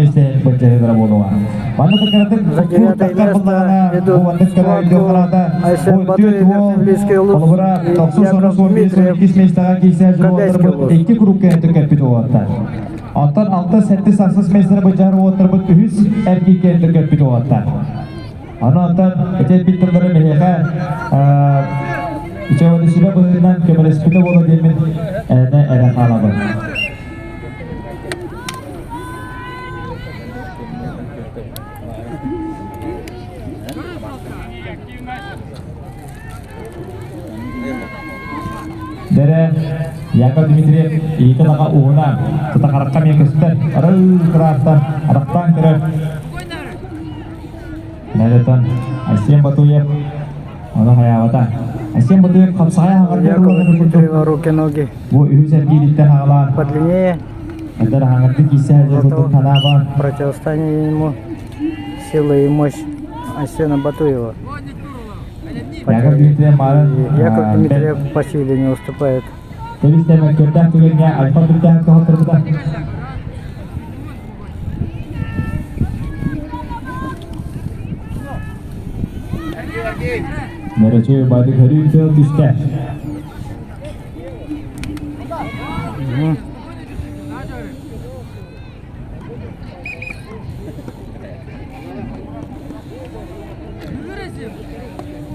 миэстэһин былдьаһыылара буолуоҕа. Манна кыратык За девятое таххар место буллаҕына, бу идут маннык кыра схватку өйдүөхханаата Айсен бу Батуев, түөрт уол Верхневилийский улус холобура и тохсус Яков онус он биэс он Дмитриев, иккис миэстэҕэ киирсэ Кобяйский уолаттарбыт улус. икки куруук кэнниттэн көппүт уолаттар. Онтон алта сэттис ахсыс миэстэни былдьаһар уолаттарбыт үһүс эргиир кэнниттэн көппүт уолаттар. Аны онтон ити эппит тыллары миһиэхэ үчүгэй сүбэ быһыытынан көмөлөспүтэ буолуо диэммин эрэнэ эрэ хаалабын. Дэрэ Яков Дмитриев иитин аҕа уһуна тутахарахха эмиэ көстөр арыы кыраахтан арахтаан көрөр Нэрэтэн Айсен Батуев ону хайаабата. Айсен Батуев хапсаҕай аһаҕар Якова Дмитриева руки-ноги Бу үһүс эргиириттэн аҕалаан подлиннее. Эдэр аһаҥардык киирсэ сылдьар санаабар Противостояние ему сила и мощь Айсена Батуева. Яков Дмитриев марын Яков Дмитриев по силе не уступает. Тэбис көрдөөх түгэҥҥэ альфа түрдээх тоһоттарбыта. Нөрөчү бады көрүү тыл түстэ.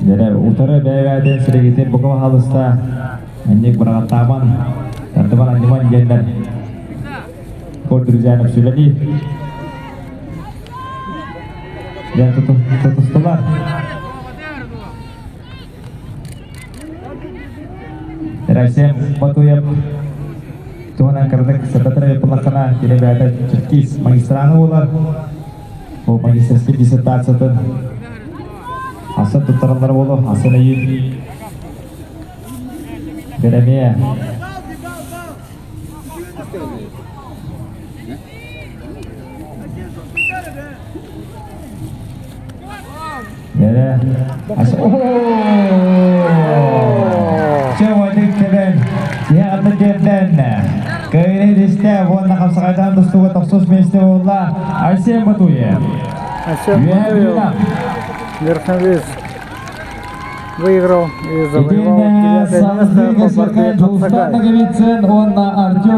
Дьэ, утары бэйэ-бэйэтин сиригитин бука баһаалыста инник быраҕаттааман, тардыбан анньыман диэннэр кор друзьянов сүбэлии. Дьэ, тутустулар. Райсен Батуев туһунан кыратык сырдатар буоллаххына, кини бэйэтэ Черкиз магистраны буолар. Ол магистерскай диссертациятын аса туттараллар буолуо, асан өйүн Дэрэмиэ Дэрэ аса Чэ, кэлэн, киһи тиэрдэн, Кыайыы илистэ уонна хапсаҕайдаан тустууга тохсус миэстэ буолла Айсен Батуев. Айсен Батуев Верховец выиграл и завоевал девятое место по борьбе Хапсагай. Уонна Артем.